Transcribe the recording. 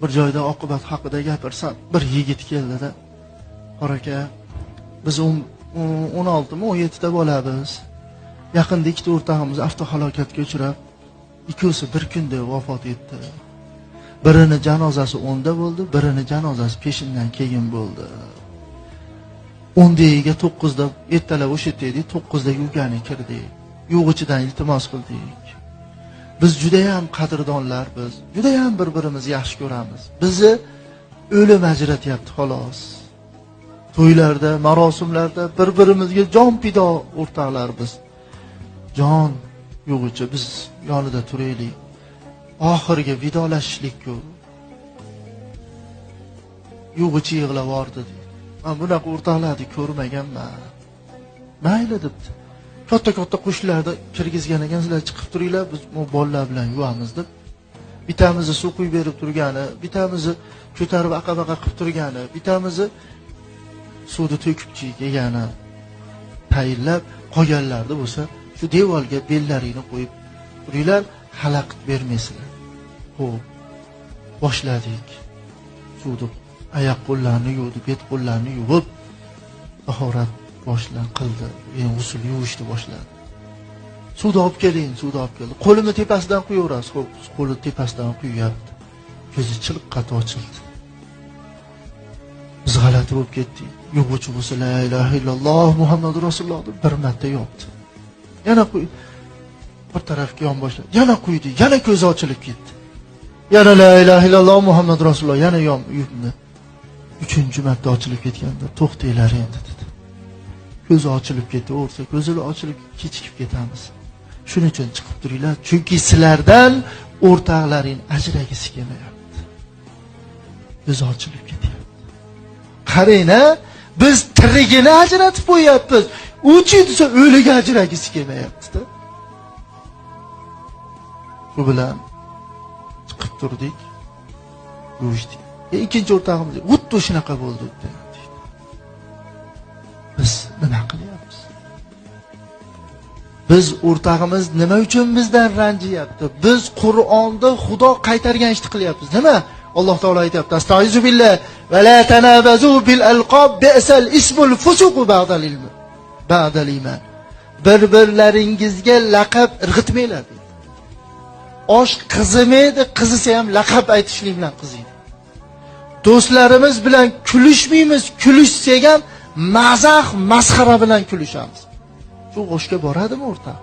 Bir joyda oqibat haqida gapirsam, bir yigit keldida, "Qora aka, biz 16 mi 17 ta bolamiz. Yaqinda ikkita o'rtog'imiz avtohalokatga uchrab, ikkovsi bir kunda vafot etdi. Birini janozasi 10 da bo'ldi, birini janozasi peshindan keyin bo'ldi. 10dagiga 9 da ertalab o'sha yerda edik, 9 da yuvgani kirdik. Yuvg'ichidan iltimos qildik. Biz juda ham qadrdonlar, biz juda ham bir-birimizni yaxshi ko'ramiz. Bizni o'lim ajratyapti xolos. To'ylarda, marosimlarda bir-birimizga jon pido o'rtoqlar biz. Jon yo'g'icha biz yonida turaylik. Oxirgi vidolashishlik-ku. Yo'g'icha yig'lab yubordi deydi. Men bunaqa o'rtoqlarni ko'rmaganman. Mayli debdi. Katta-katta qushlarni kirgizgan ekan, sizlar chiqib turinglar, biz bu bolalar bilan yuvamiz deb. Bittamizni suv quyib berib turgani, bittamizni ko'tarib aqa-baqa qilib turgani, bittamizni suvni to'kib kelgani tayinlab, qolganlarni bo'lsa shu devorga bellaringni qo'yib turinglar, xalaqit bermaysizlar. Xo'p, boshladik. Suvni oyoq qo'llarini yuvdi, bet qo'llarini yuvib, tahorat boshlan qildi. Endi g'usl yuvishni boshladi. Suvni olib keling, suvni olib keldi. Qo'limni tepasidan quyaverasiz. Xo'p, qo'li tepasidan quyapti. Ko'zi chilqqa ochildi. Biz g'alati bo'lib ketdik. Yuvg'uchi bo'lsa la ilaha illalloh Muhammadur Rasululloh deb bir marta yopdi. Yana quy, bir tarafga yon boshladi. Yana quydi, yana ko'zi ochilib ketdi. Yana la ilaha illalloh Muhammadur Rasululloh yana yon yuvdi. 3-chi marta ochilib ketganda to'xtanglar endi dedi. Ko'zi ochilib ketdi, o'rsa ko'zi ochilib kechikib ketamiz. Shuning uchun chiqib turinglar, chunki sizlardan o'rtoqlaring ajragisi kelmayapti. Ko'zi ochilib ketyapti. Qarang-a, biz tirigini ajratib qo'yapmiz. Uchi desa o'liga ajragisi kelmayapti-da. Bu bilan chiqib turdik, yuvishdik. Ikkinchi o'rtog'imiz xuddi shunaqa bo'ldi. Biz nima qilyapmiz? Biz o'rtog'imiz nima uchun bizdan ranjiyapti? Biz Qur'onda Xudo qaytargan ishni qilyapmiz. Nima? Alloh taolo aytayapti: "Astaizu billah va la tanabazu bil alqob bi'sal ismul fusuqu ba'dal ilm." Ba'dal iymon. Bir-birlaringizga laqab irg'itmanglar deydi. Osh qizimaydi, qizisa ham laqab aytishlik bilan qiziydi. Do'stlarimiz bilan kulishmaymiz, kulishsak ham mazax, masxara bilan kulishamiz. Shu oshga boradimi o'rtoq?